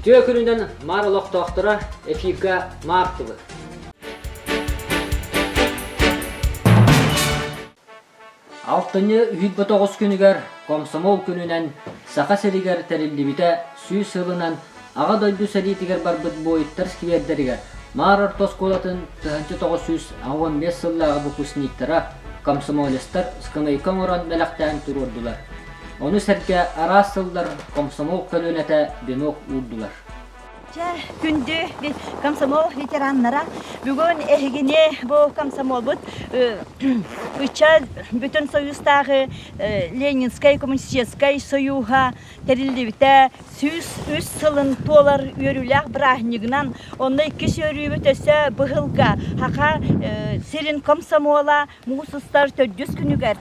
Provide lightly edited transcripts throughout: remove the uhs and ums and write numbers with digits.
Үтүө күнүнэн Маар олохтоохторо эфирга Маар тылы. Алтынньы 29 күнүгэр Комсомол күнүнэн Саха сиригэр тэриллибитэ 100 сылынан Аҕа дойду сэриитигэр барбыт буойуттар сквердэригэр Маар орто оскуолатын 1985 сыллааҕы выпускниктара, комсомолецтар скамейка оҥорон бэлэхтээн туруордулар. Ону сэргэ араас сыллар комсомол көлүөнэтэ венок уурдулар. Чэ, күндү комсомол ветераннара, бүгүн эһигини бу комсомолбут ыччат бүтүн союзтааҕы Ленинскэй коммунистическай союһа тэриллибитэ 103 сылын туолар үөрүүлээх бырааһынньыгынан, онно иккис үөрүүбүт өссө быһылга Саха сирин комсомола Муус устар төрдүс күнүгэр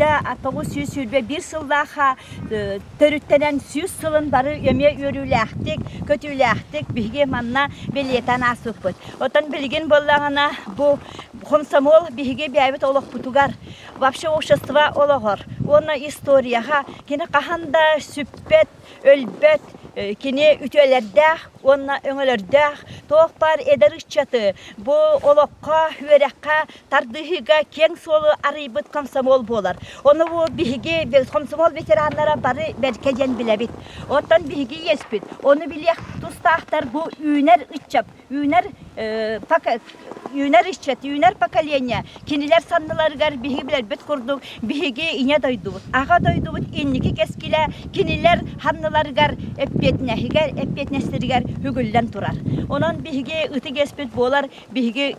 921 сыллаахха төрүттэнэн 100 сылын бары эмиэ үөрүүлээхтик, көтүүлээхтик биһиги манна бэлиэтээн ааспыппыт. Оттон билигин буоллаҕына бу хомсомуол биһиги бэйэбит олохпутугар, вообще общество олоҕор уонна историяҕа кини хаһан да сүппэт, өлбөт, кини үтүөлэрдээх уонна өҥөлөрдөөх туох баар эдэр ыччаты бу олоххо, үөрэххэ тардыһыыга киэҥ суолу арыйбыт комсомол буолар. Ону бу биһиги комсомол ветераннара бары бэркэ диэн билэбит. Оттон биһиги иэспит, ону билиэх тустаахтар бу үүнэр ыччат, үүнэр үүнэр ыччат, үүнэр поколение кинилэр санныларыгар биһиги билэрбит курдук биһиги ийэ дойдубут, аҕа дойдубут инники кэскилэ кинилэр санныларыгар эппиэтинэһигэр, эппиэтинэстэригэр үгүллэн турар. Онон биһиги ытык иэспит буолар биһиги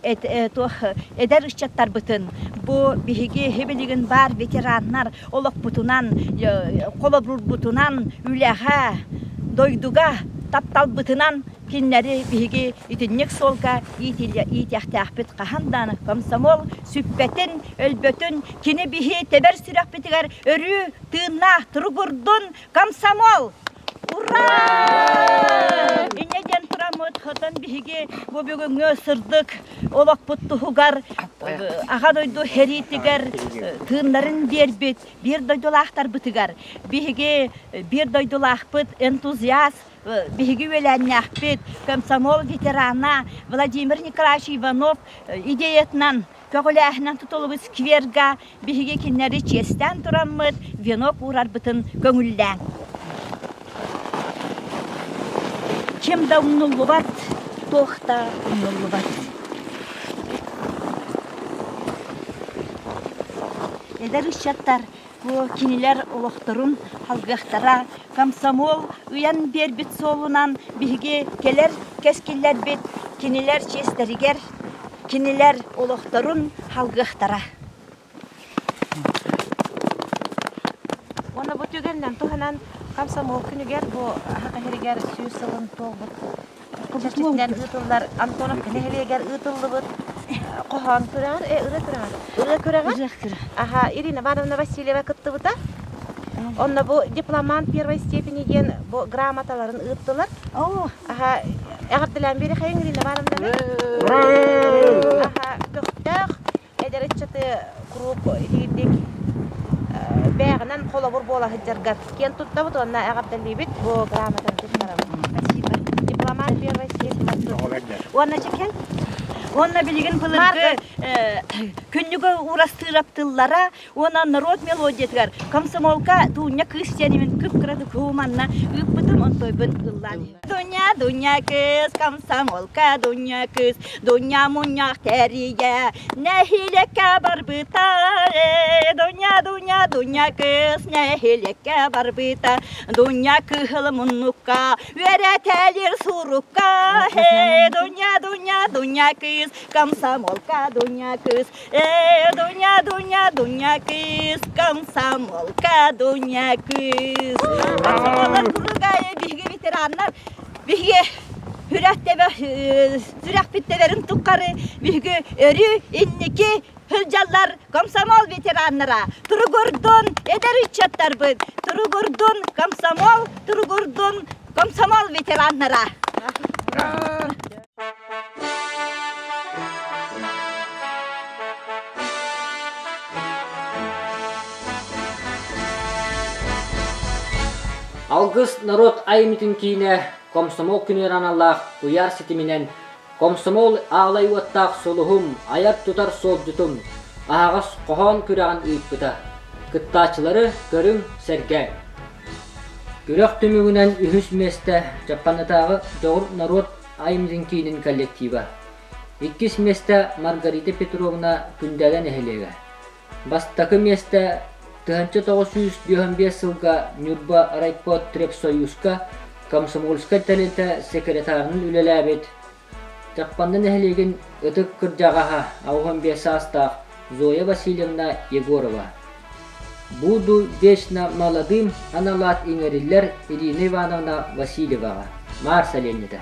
туох эдэр ыччаттарбытын бу биһиги билигин баар ветераннар олохпутунан холобурбутунан үлэҕэ дойдуга тапталбытынан кинилэри биһиги итинник суолга иитиэхтээхпит хаһан даҕаны комсомол сүппэтин өлбөтүн кини биһи тэбэр сүрэхпитигэр өрүү тыыннаах туругурдун Комсомол! Ура! Инньэ диэн тураммыт, хотон биһиги бу бүгүҥҥү сырдык олохпут туһугар Аҕа дойду сэриитигэр тыыннарын биэрбит биир дойдулаахтарбытыгар биһиги биир дойдулаахпыт энтузиаст биһиги үөлээннээхпит комсомол ветерана Владимир Николаевич Иванов идеятынан көҕүлээһинэн тутуллубут скверга биһиги кинилэри чиэстээн тураммыт венок уурарбытын көҥүллээҥ. Ким да умнуллубат, туох да умнуллубат. Эдэр ыччаттар бу кинилэр олохторун халгыахтара, комсомол ыйан биэрбит суолунан биһиги кэлэр кэскиллэрбит кинилэр чиэстэригэр кинилэр олохторун халгыахтара. Уонна бу түгэнинэн туһанан комсомол күнүгэр бу Саха сиригэр 100 сылын туолбут чэрчитинэн ыытыллар Антоновка нэһилиэгэр ыытыллыбыт хоһоон күрэҕэр, э, ырыа күрэҕэр, ырыа күрэҕэр аха Ирина Ивановна Васильева кыттыбыта. Онно бу дипломант первой степени диэн бу грамоталарын ыыттылар. Аха эҕэрдэлээн биэриэхэйиҥ Ирина Ивановнаны. Аха көхтөөх эдэр ыччаты куруук итиирдик бээҕинэн холобур буола сылдьаргар киэн туттабыт уонна эҕэрдэлиибит бу грамотаны туттарабыт. Спасибо. Дипломат первой степени. Уонна чекел. Уонна билигин былыргы күннүгү уурастыырап тыллара уонна норуот мелодиятыгар комсомолка Дуня кыыс диэнимин кып-кыратык манна ыыппытым онтойбун ыллаан Дуня, Дуня кыыс, комсомолка Дуня кыыс, Дуня мунньах тэрийэ, нэһилиэккэ барбыта. Дуня, Дуня, Дуня кыыс, нэһилиэккэ барбыта. Дуня кыһыл муннукка, үөрэтэлир сурукка. Дуня, Дуня, Дуня кыыс, комсомолка Дуня кыыс, Ээ, Дуня, Дуня, Дуня кыыс, комсомолка Дуня кыыс. Комсомоллар куруук биһиги ветераннар, биһиги сүрэхпит тэбэрин туххары биһиги өрүү инники сылдьаллар комсомол ветераннара. Туругурдун эдэр ыччаттарбыт, туругурдун комсомол, туругурдун комсомол ветераннара. Алгыс норуот айымньытын киинэ. Комсомол күнүгэр аналлаах куйаар ситиминэн Комсомол аалай уоттаах сулуһум, айар-тутар суолдьутум аһаҕас хоһоон күрэҕин ыыппыта. Кыттааччылары көрүҥ, сэргээҥ. Күрэх түмүгүнэн үһүс миэстэ Чаппанытааҕы Дьоҕур норуот айымньытын киинин коллектива. Иккис миэстэ Маргарита Петровна Күндэлэ нэһилиэгэ. Бастакы миэстэ 1955 сылга Ньурба райпотребсоюзка комсомольскай тэрилтэ секретарынан үлэлээбит Чаппанда нэһилиэгин ытык кырдьаҕаһа 85 саастаах Зоя Васильевна Егорова. «Буду вечно молодым» анал аат иҥэриллэр Ирина Ивановна Васильеваҕа, Маар сэлиэнньэтэ.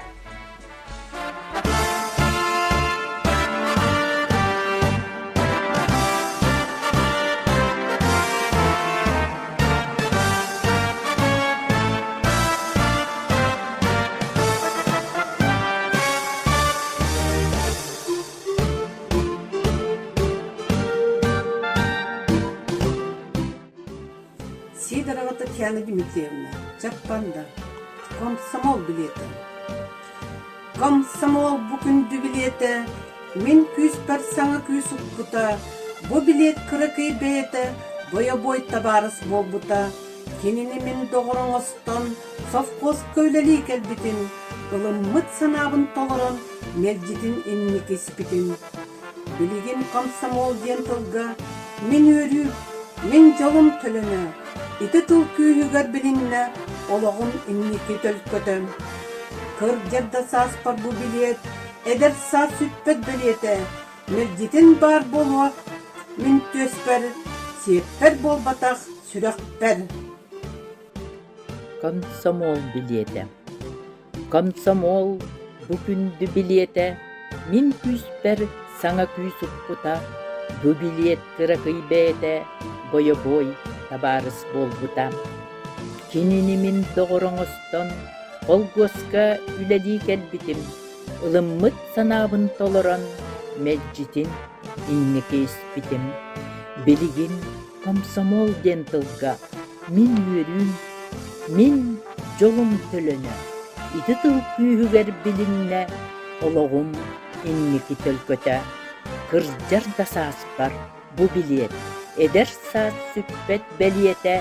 Сидорова Татьяна Дмитриевна, Чаппанда, комсомол билиэтэ. Комсомол бу күндү билиэтэ, мин күүспэр саҥа күүс укпута, бу билиэт кыракый бэйэтэ бойобуой табаарыс буолбута. Кинини мин доҕор оҥостон, совхозка үлэлии кэлбитим, ылыммыт санаабын толорон, мэлдьитин инники испитим. Билигин комсомол диэн тылга мин үөрүүм, мин дьолум төлөнө, ити тыл күүһүгэр билиннэ олоҕум инники төлкөтө. Кырдьар да сааспар бу билиэт, эдэр саас сүппэт бэлиэтэ, мэлдьитин баар буолуо мин түөспэр, сиэппэр буолбатах сүрэхпэр. Комсомол билиэтэ Комсомол бу күндү билиэтэ мин күүспэр саҥа күүс укпута, бу билиэт кыракый бэйэтэ бойобуой табаарыс буолбута. Кинини мин доҕор оҥостон холкуоска үлэлии кэлбитим, ылыммыт санаабын толорон мэлдьитин инники испитим. Билигин комсомол диэн тылга Мин үөрүүм, мин дьолум төлөнө, ити тыл күүһүгэр билиннэ олоҕум инники төлкөтө. Кырдьар да сааспар бу билиэт, эдэр саас сүппэт бэлиэтэ,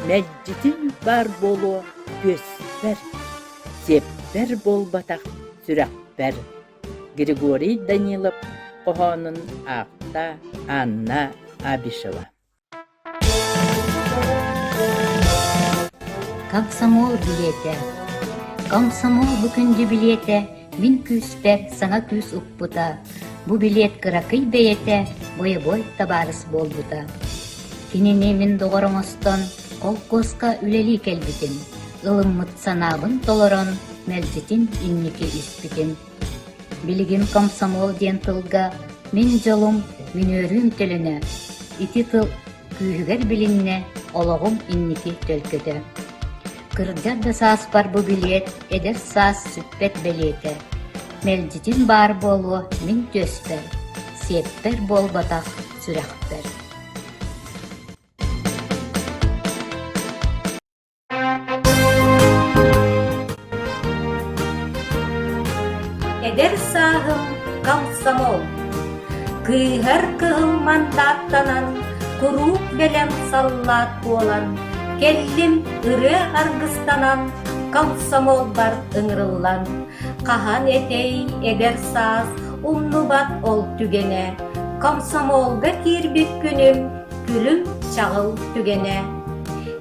мэлдьитин баар буолуо түөспэр, сиэппэр буолбатах сүрэхпэр. Григорий Данилов хоһоонун аахта Анна Абишева. Комсомол билиэтэ Комсомол бу күндү билиэтэ мин күүспэр саҥа күүс укпута, бу билиэт кыракый бэйэтэ бойобуой табаарыс буолбута. Кинини мин доҕор оҥостон холкуоска үлэлии кэлбитим, ылыммыт санаабын толорон мэлдьитин инники испитим. Билигин комсомол диэн тылга мин дьолум, мин үөрүүм төлөнө, ити тыл күүһүгэр билиннэ олоҕум инники төлкөтө. Кырдьар да сааспар бу билиэт эдэр саас сүппэт бэлиэтэ. Мэлдьитин баар буолуо мин түөспэр, сиэппэр буолбатах сүрэхпэр. Эдэр сааһым комсомол Кыыһар кыһыл мандааттанан, куруук бэлэм саллаат буолан, кэллим ырыа аргыстанан, комсомолбар ыҥырыллан. Хаһан этэй эдэр саас умнубат ол түгэнэ, комсомолга киирбит күнүм күлүм чаҕыл түгэнэ.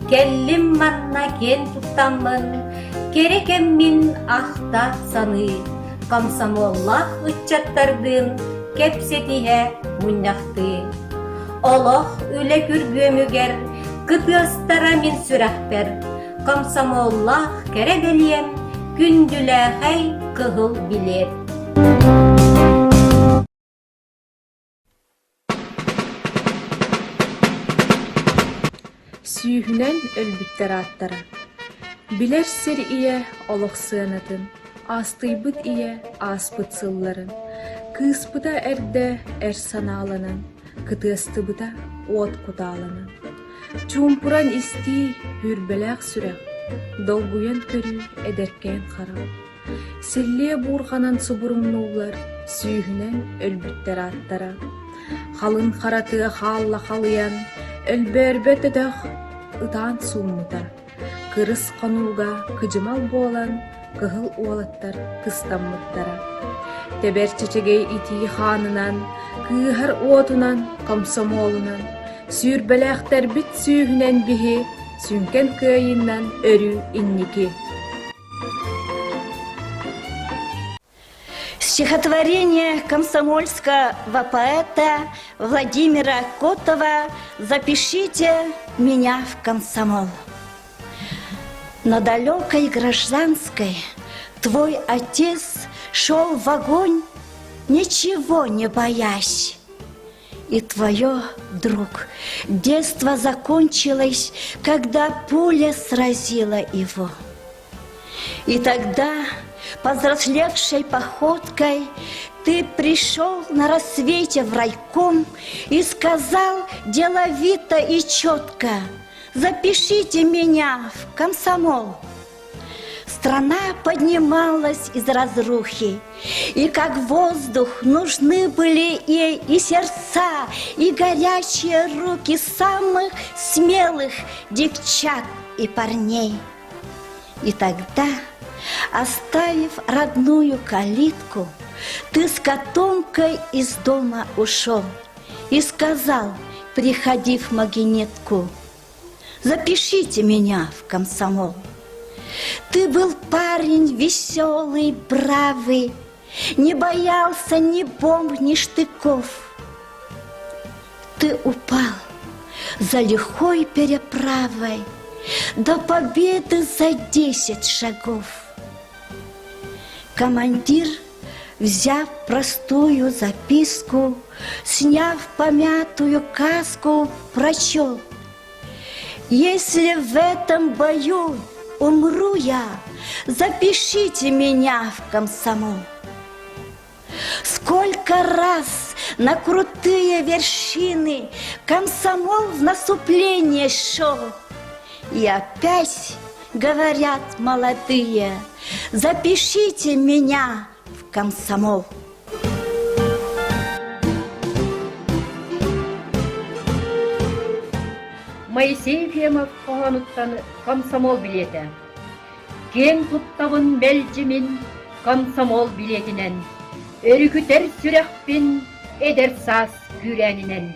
Кэллим манна киэн туттаммын, кэрэ кэммин ахта саныы, комсомоллаах ыччаттардыын кэпсэтиһэ мунньахтыы. Олох үлэ күргүөмүгэр кытыастара мин сүрэхпэр, комсомоллаах кэрэ бэлиэм, күндүлээхэй кыһыл билиэт. Сүүһүнэн өлбүттэр ааттара Билэр сир ийэ олох сыанатын, Аастыйбыт ийэ ааспыт сылларын, Кыыспыта эрдэ эр санааланан, Кытыастыбыта уот кутааланан. Чуумпуран истии, Сүүрбэлээх сүрэх. Долгуйан көрүү эдэркээн харах. Силлиэ буурҕанан субуруҥнууллар, сүүһүнэн өлбүттэр ааттара. Халыҥ хара тыа хаалла халыйан, өлбөөрбөт өтөх ытаан сууммута. Кырыс хонууга кыдьымал буолан, кыһыл уолаттар кыстаммыттара. Тэбэр чэчэгэй итии хаанынан, кыыһар уотунан, комсомолунан, сүүрбэлээхтэрбит сүүһүнэн биһи сүҥкэн кыайыынан өрүү инники. Стихотворение комсомольского поэта Владимира Котова «Запишите меня в комсомол». На далекой гражданской твой отец шел в огонь, ничего не боясь. И твое, друг, детство закончилось, когда пуля сразила его. И тогда, повзрослевшей походкой, ты пришел на рассвете в райком и сказал деловито и четко, запишите меня в комсомол. Страна поднималась из разрухи, и как воздух нужны были ей и сердца, и горячие руки самых смелых девчат и парней. И тогда, оставив родную калитку, ты с котомкой из дома ушел и сказал, приходи в магнитку, запишите меня в комсомол. Ты был парень веселый, бравый, не боялся ни бомб, ни штыков. Ты упал за лихой переправой до победы за десять шагов. Командир, взяв простую записку, сняв помятую каску, прочел. Если в этом бою умру я, запишите меня в комсомол. Сколько раз на крутые вершины комсомол в наступление шел. И опять говорят молодые, запишите меня в комсомол. Моисей Ефремов хоһоонуттан комсомол билиэтэ. Киэҥ туттабын мэлдьи мин комсомол билиэтинэн, Өрүкүтэр сүрэхпин эдэр саас күүрээнинэн.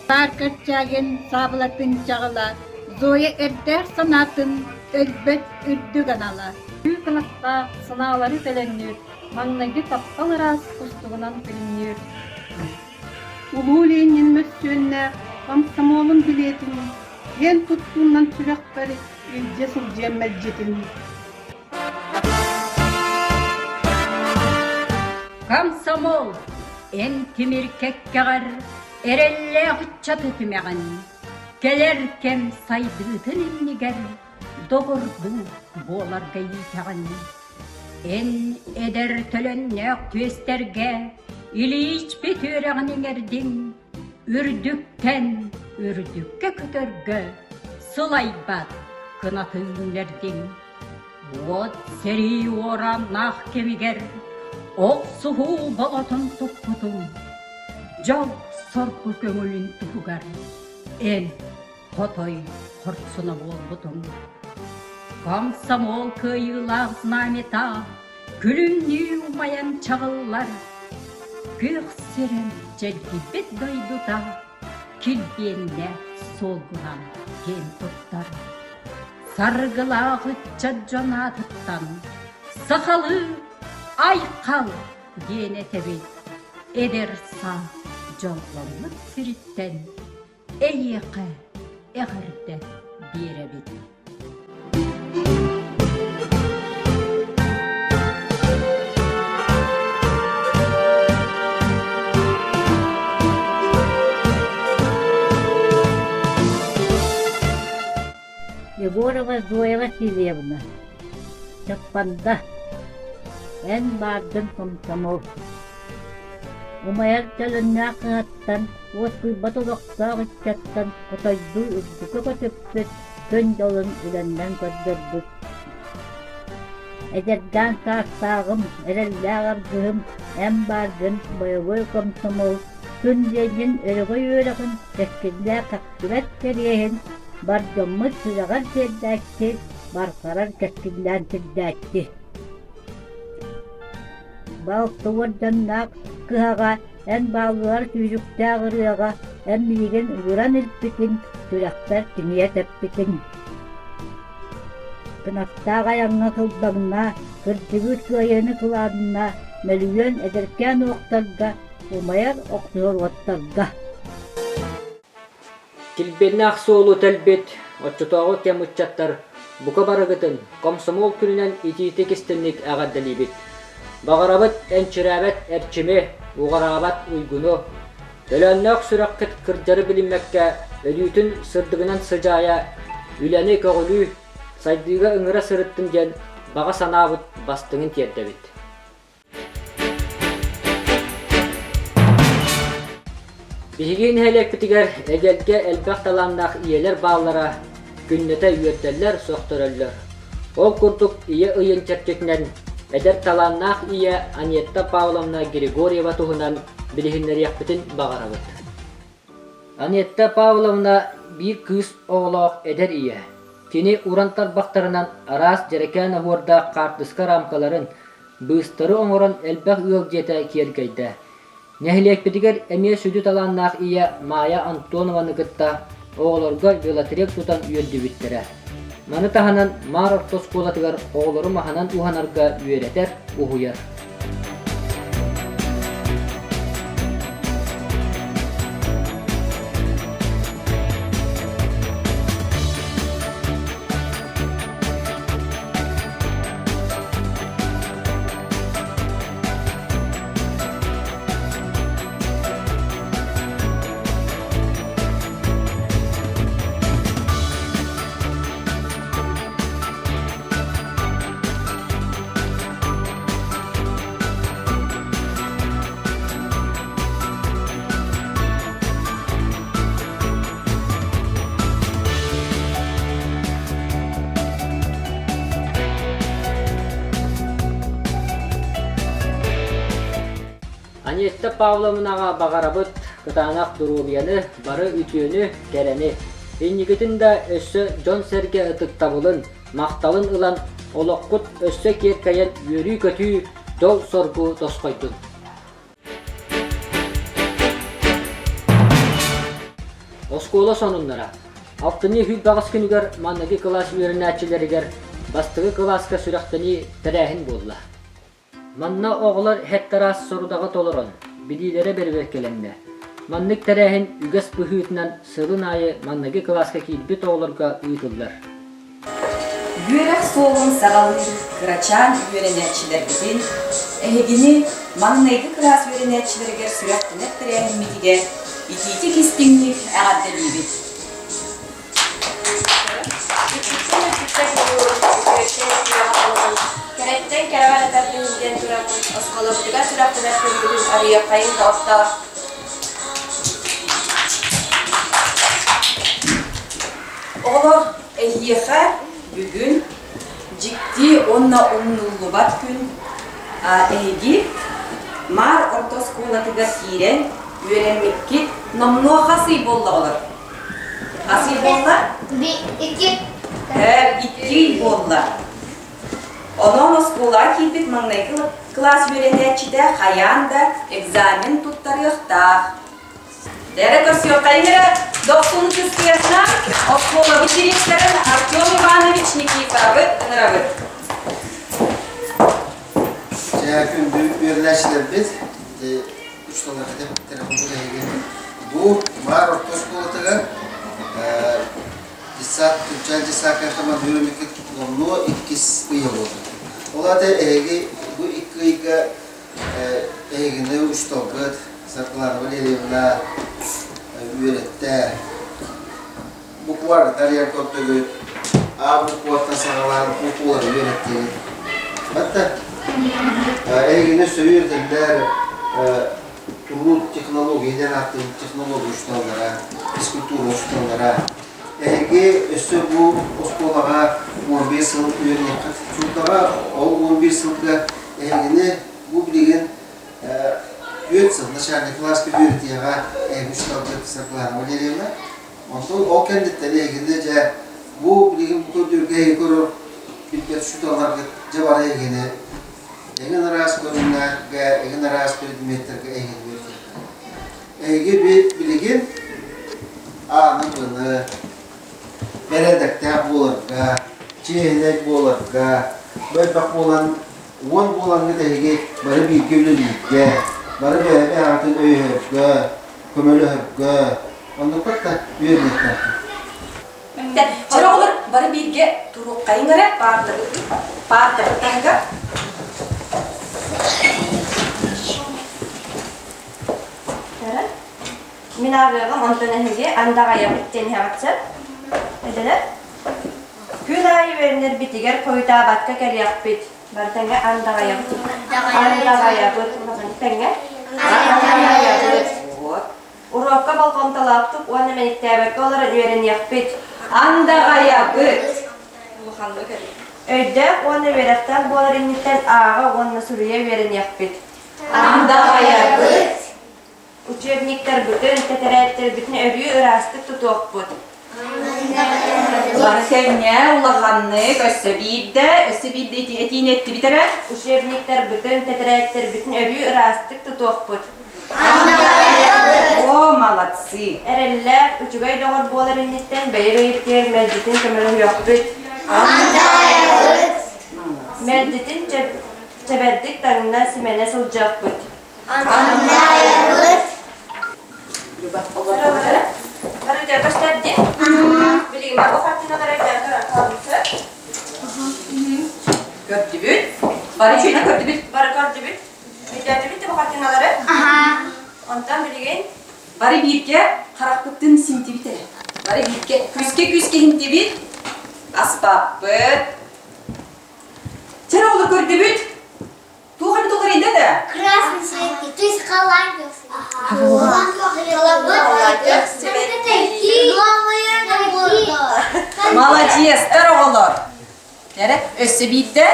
Пааркаччаайын саабылатын чаҕыла, Зоя эрдээх санаатын өлбөт үрдүк анала. Түү кынаттаах санаалары төлөннүүр, маҥнайгы таптал ыраас кустугунан күлүмнүүр. Улуу Ленин мөссүөннээх комсомолун билиэтин киэн туттуунан сүрэхпэр илдьэ сылдьыам мэлдьитин. Комсомол, эн тимир кэккэҕэр эрэллээх ыччаты түмэҕин, кэлэр кэм сайдыытын иннигэр доҕордуу буоларга иитэҕин. Эн эдэр төлөннөөх түөстэргэ Ильичпит үөрэҕин иҥэрдиҥ, үрдүктэн үрдүккэ көтөргө сылайбат кынаты үүннэрдиҥ. Уот сэрии уорааннаах кэмигэр охсуһуу болотун туппутуҥ, дьол-соргу көҥүлүн туһугар эн хотой хорсуна буолбутуҥ. Комсомол кыайыылаах знамята күлүмнүү умайан чаҕыллар, күөх сирэн чэлгийбит дойдута килбиэннээх суолгунан киэн туттар. Саргылаах ыччат дьон аатыттан сахалыы айхал диэн этэбит эдэр саас дьолломмут сириттэн эйиэхэ эҕэрдэ биэрэбит. Егорова Зоя Васильевна, Чаппанда, эн бааргын комсомол. Умайар төлөннөөх кыһаттан, уоскуйбат олохтоох ыччаттан хотойдуу үрдүккэ көтүппүт. күн дьолун үлэннэн көрдөрбүт. Эдэрдээн саастааҕым, эрэллээх аргыһым, эн бааргын, бойобуой комсомол, күн диэнин өрөгөй үөрэҕин, кэскиллээх кэхтибэт кэриэһин, бар дьоммут сүрэҕэр тиэрдээччи, барҕарар кэскиллээн сирдээччи. Балты уордьаннаах кыһаҕа эн бааллылар күүрүктээх ырыаҕа эн миигин ыҥыран илпитиҥ, сүрэхпэр тиҥийэ тэппитиҥ. Кынаттаах айаҥҥа кылбаҥна, кырдьыгы кыайыыны кылаанна, мөлүйүөн эдэркээн уохтарга, умайар охсуһар уоттарга. Килбиэннээх суолу тэлбит оччотооҕу кэм ыччаттар бука барыгытын комсомол күнүнэн итиитик-истинник эҕэрдэлиибит. Баҕарабыт энчирээбэт эрчими, уҕараабат уйгуну, төлөөннөөх сүрэххит кырдьары билиммэккэ өлүүтүн сырдыгынан сыдьаайа, үлэни көҕүлүү, сайдыыга ыҥыра сырыттын диэн баҕа санаабыт бастыҥын тиэрдэбит. Биһиги нэһилиэкпитигэр эгэлгэ элбэх талааннаах ийэлэр бааллара күннэтэ үөрдэллэр, сөхтөрөллөр. Ол курдук ийэ ыйын чэрчитинэн эдэр талааннаах ийэ Анетта Павловна Григорьева туһунан билиһиннэриэхпитин баҕарабыт. Анетта Павловна биир кыыс оҕолоох эдэр ийэ. Кини уран тарбахтарынан араас дьэрэкээн оһуордаах хаартыска рамкаларын, быыстары оҥорон элбэх ыал дьиэтэ киэргэйдэ. Нэһилиэкпитигэр эмиэ сүдү талааннаах ийэ Маайа Антонованы кытта оҕолорго велотрек тутан үөрдүбүттэрэ. Маны таһынан Маар орто оскуолатыгар оҕолору маһынан уһанарга үөрэтэр, уһуйар. Анетта Павловнаҕа баҕарабыт кытаанах доруобуйаны, бары үтүөнү, кэрэни. Инникитин да өссө дьон-сэргэ ытыктабылын, махталын ылан, олоххут өссө киэркэйэн үөрүү-көтүү, дьол-соргу тосхойдун. Оскуола сонуннара. Алтынньы 28 күнүгэр маҥнайгы кылаас үөрэнээччилэригэр бастакы кылааска сүрэхтэнии тэрээһин буолла. Манна оҕолор һэттараас сорудаҕы толорон, билиилэрэ бэрэбиэркэлэннэ. Маннык тэрээһин үгэс быһыытынан сылын аайы маҥнайгы кылааска киирбит оҕолорго ыытыллар. Үөрэх суолун саҕалыыр кырачаан үөрэнээччилэрбитин, эһигини маҥнайгы кылаас үөрэнээччилэригэр сүрэхтэнэр тэрээһиммитигэр итиитик-истиҥник эҕэрдэлиибит! Кэрэттэн кэрэҕэ этэрдин диэн тураммыт оскуолабытыгар сүрэхтэнэр күммүтүн арыйыаххайыҥ доҕоттоор! Оҕолор, эһиэхэ бүгүн дьикти уонна умнуллубат күн эһиги Маар орто оскуолатыгар киирэн үөрэммиккит номнуо хас ый буолла оҕолор? Хас ый буолла? Икки. Икки ый буолла. Онон оскуолаҕа киирбит маҥнайгы кылаас үөрэнээччитэ хайаан да экзамен туттарыахтаах. Эрэ көрсүөххэйиҥ эрэ Дохсун Кыскыйасынан оскуолабыт директорын Артем Иванович Никифоровы ыҥырабыт. Дьэ, күндү үөрэнээччилэрбит, учууталлар этэбиттэрэ курдук эһиги бу Маар орто оскуолатыгар детсад Күнчээн детсадка командирымыкыт номнуо иккис ыйа буолла. Ол аата эһиги бу икки ыйга Эһигини учууталгыт Саргылана Валерьевна үөрэттэ. Буквар тарыйар көрдөгүт, А букваттан саҕалаан буквалары үөрэттигит. Батта эһигини өссө үөрэтэллэр труд технология диэн ааттыыр технология учууталлара, физкультура учууталлара. Эһиги өссө бу оскуолаҕа 11 сыл үөрэниэххит турдаҕа, ол 11 сылга эһигини бу билигин түөрт сыл начальный кылааска үөрэтиэҕэ эһиги учууталгыт Саргылана Валерьевна. Онтон ол кэнниттэн эһигини дьэ бу билигин бу көрдүүргэ эһиги көрөр билбэт учууталларгыт дьэ бары эһигини эҥин араас көрүҥнэргэ, эҥин араас предметтэргэ эһигини үөрэтиэхтэрэ. Эһиги билигин ааны-быны бэрээдэктээх буоларга, чиэһинэй буоларга, бу элбэх буолан уон буолаҥҥыт эһиги бары бииргэ үлэлииргэ, бары бэйэ-бэйэҕитин өйөһөргө, көмөлөһөргө, оннукка да үөрэниэхтээххит. Чэ оҕолор бары бииргэ туруоххайыҥ эрэ паартабыт паартабыт таһыгар. Мин ааҕыаҕым, онтон эһиги андаҕайабыт диэн иһэҕит сөп? Эдэлэр? Күн аайы үөрэнэрбитигэр хойутаабакка кэлиэхпит. Бары тэҥҥэ андаҕайабыт. Андаҕайабыт. Тэҥҥэ? Андаҕайабыт. Вот. Уруокка болҕомтолоохтук уонна мэниктээбэккэ олорон үөрэниэхпит. Андаҕайабыт. Улаханнык Өйдөөх уонна үөрэхтээх буолар инниттэн ааҕа уонна суруйа үөрэниэхпит. Андаҕайабыт. Учебниктарбытын, тэтэрээттэрбитин өрүү ыраастык тутуохпут. Бары тэҥҥэ улаханнык өссө биирдэ, өссө биирдэ ити этиини эттибит эрэ. Учебниктарбытын, тэтэрээттэрбитин өрүү ыраастык тутуохпут. О, молодцы! Эрэллээх, үчүгэй доҕор буолар инниттэн бэйэ-бэйэбитигэр мэлдьитин көмөлөһүөхпүт. Мэлдьитин чэбэрдик таҥна, симэнэ сылдьыахпыт. Андаайабыт. Бары көстөр дии. Билигин бу хартыыналары Көрдүбүт. Бары үчүгэй көрдүбүт. Бары көрдүбүт. Өйдөөтүбүт да бу хартыыналары? Онтон билигин Бары бииргэ харахпытын симтибит эрэ. Бары бииргэ күүскэ-күүскэ симтибит. Аспаппыт. Чэ оҕолор көрдүбүт. Туох эбит ол эрийдэ да? Красный цвет, то есть халат. Молодецтар оҕолор. Эрэ, өссө биирдэ.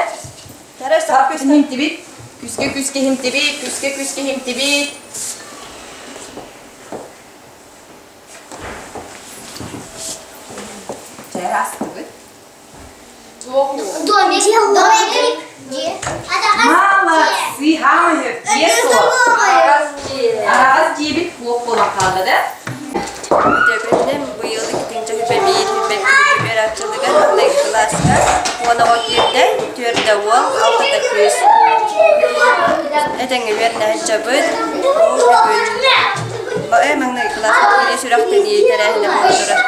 Химтибит. Күскэ күскэ химтибит, күскэ күскэ химтибит. Чэ, астыбыт. Домик. Домик. Молодцы, хаайыр, дьиэ суох. Араҕас дьиэбит суох буолан хаалла да? Үтүөкүннэм быйыл иккитинчи үбэ биир үбэ үбэр аччылыгар маҥнайгы кылааска уон оҕо киирдэ, түөртэ уол, алтата кыыс. Этэҥҥэ үөрэнэ сылдьабыт. Бүгүн маҥнайгы кылааска киирии сүрэхтэнии тэрээһинэ буола турар.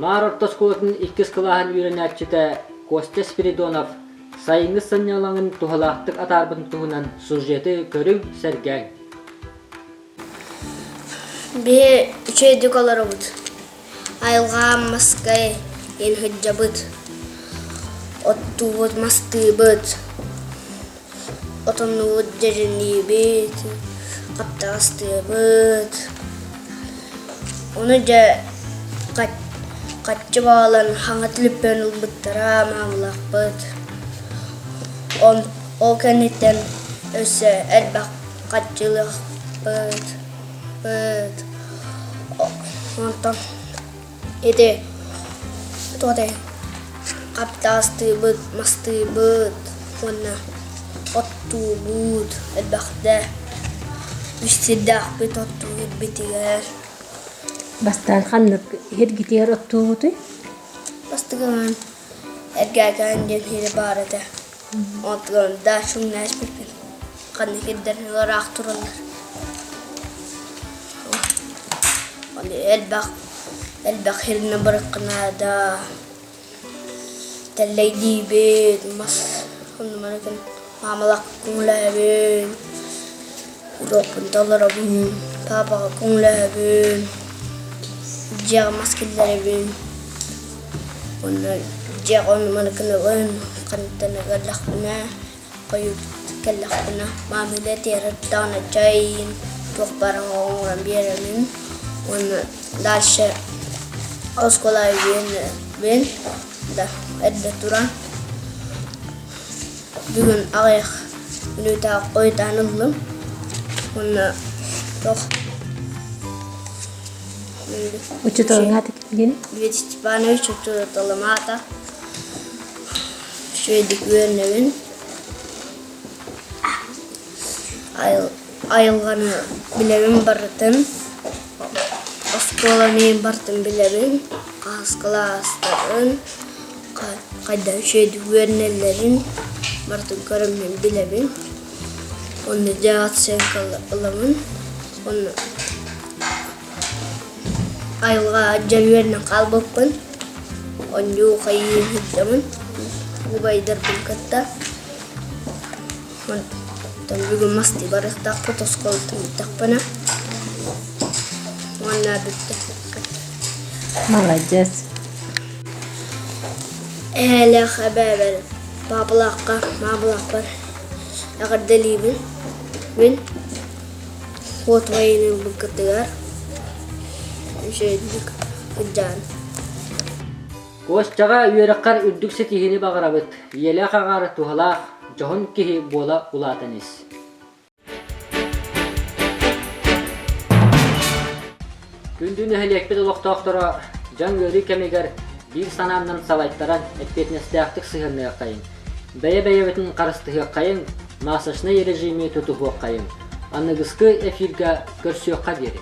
Маар орто оскуолатын иккис кылааһын үөрэнээччитэ Костя Спиридонов сайыҥҥы сынньалаҥын туһалаахтык атаарбытын туһунан сюжеты көрүҥ, сэргээҥ. Биһи үчүгэйдик олоробут. Айылҕа маска иэн сылдьабыт. Оттуубут, мастыыбыт. Отоннуубут, дьэдьэнниибит, хаптаҕастыыбыт. Ону дьэ хаччы баалан хаҥа түлүппүөн ылбыттара маамылаахпыт. Ол кэнниттэн өссө элбэх хаччылыахпыт. Онтон Ити туох этэй хаптаастыыбыт, мастыыбыт уонна оттуубут элбэхтэ үс сирдээхпит оттуу ирбитигэр. Бастаан ханнык иһиргитигэр оттуубутуй? Бастакынан Эргээкээн диэн сири баар этэ. Онтон дачумна испиппин. Ханнык ирдэр ыраах тураллар. Элбэх элбэх сиринэн барыахха наада. Тэллэйдиибит, мас оннумарытын маамалаах көҥүлэһэбин, уруокпун толоробун, паапаҕа көҥүлэһэбин, дьиэҕэ мас киллэрэбин. Уонна дьиэҕэ оннуманы гынабын, хантан ыгырдахпына хойут. Кэллэхпинэ маам үлэтигэр даҕаны чэйин, туох баар оҥорон биэрэмин уонна дальше оскуолаҕа үөрэнэбин да эрдэ туран бүгүн аҕыйах мүнүүтэ хойутаан ыллым уонна туох Учууталыҥ аата кимҥиний? Дмитрий Степанович учууталым аата үчүгэйдик үөрэнэбин Айылҕаны билэбин барытын, оскуоланы барытын билэбин, хаһыс кылаастарын, хайдах үчүгэйдик үөрэнэллэрин барытын көрөммүн билэбин. Онно дьэ оценка ылабын. Онно Айылҕа дьон үөрэнэн хаалбыппын, оонньуу хайыы сылдьабын убайдарбын кытта. Онтон бүгүн мастыы барыахтаахпыт оскуолаттан бүттэхпинэ уонна бүттэ. Маладьыас. Эһээлээх эбээбэр, паапалаахха, маамалаахпар эҕэрдэлиибин. Мин Уот войны ылбыккытыгар үчүгэйдик сылдьаан. Костяҕа үөрэххэр үрдүк ситиһиини баҕарабыт, ийэлээх аҕаар туһалаах, дьоһун киһи буола улаатан ис. Күндү нэһилиэкпит олохтоохторо дьаҥ ыарыы кэмигэр биир санааннан салайтаран эппиэтинэстээхтик сыһыанныаххайыҥ, бэйэ-бэйэбитин харыстыһыаххайыҥ, масочнай режими тутуһуоххайыҥ. Аныгыскы эфиргэ көрсүөххэ диэри.